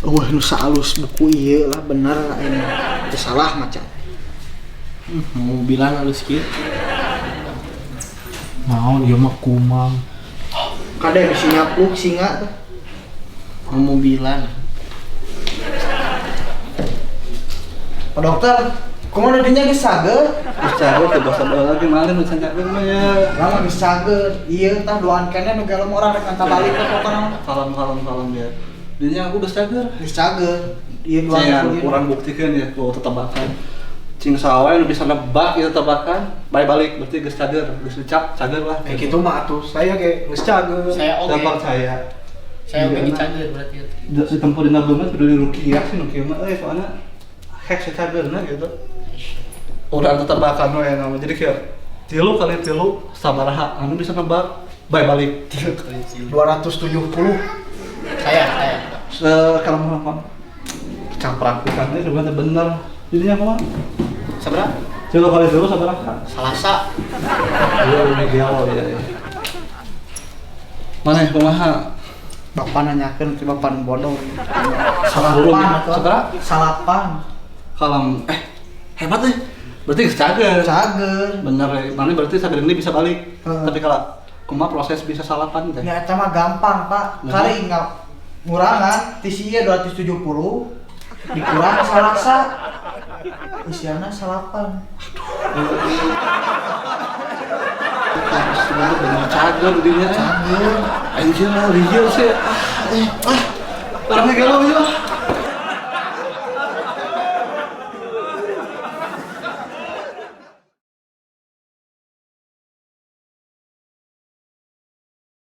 Wah, nu saalus buku ieu lah, bener ini. Teu salah maca. Mau bilang halus kieu. Naon ieu mah, kumang. Kade bisi nyapluk singa teh. Mau bilang. Pak dokter, kumaha dinya geus sageur? Geus cager teh basa baheula lagi malin nu can cager mah ya. Lama geus cager. Ieu tah doan keneh nu gelo urang rek nganta balik ke pokona. Kalem kalem kalem ya. Dinya aku geus cager. Geus cager. Ieu doan Cing, kurang buktikan ya ku tetebakan. Cing sawae nu bisa nebak ieu tetebakan, bae balik berarti geus cager, geus dicap cager lah. Kayak gitu mah atuh, saya ge geus cager. Saya oge. Saya percaya. Saya oge Iya. dicager berarti. Ditempuh dina beungeut peduli rukiah sih nu kieu mah euy, soalna hek secagerna gitu. Urang tetebakan we nama. Jadi kayak 3 kali 3 sabaraha anu bisa nebak bae balik. 3 kali 3. 270. Saya. Sekarang mah camprak pisan teh sebenarnya bener. Jadinya kumaha? Sabaraha? 3 kali 3 sabaraha? Salasa. Iya, ini gelo ya. Ya. Mana kumaha? Bapak nanyakeun ke bapak nu bodoh. Salah Salapan atuh. Sabaraha? Salapan. Kalam hebat deh. Berarti geus cager. Cager. Bener ya. Mana berarti sager ini bisa balik. Heeh. Tapi kalau kumaha proses bisa salapan teh? Nya eta mah gampang, Pak. Nah. Kari ngurangan ti sia 270 dikurang salasa. Isiana salapan. Sebenarnya bener cager dinya. Cager. Anjir lah, liar sih. Orangnya galau ya.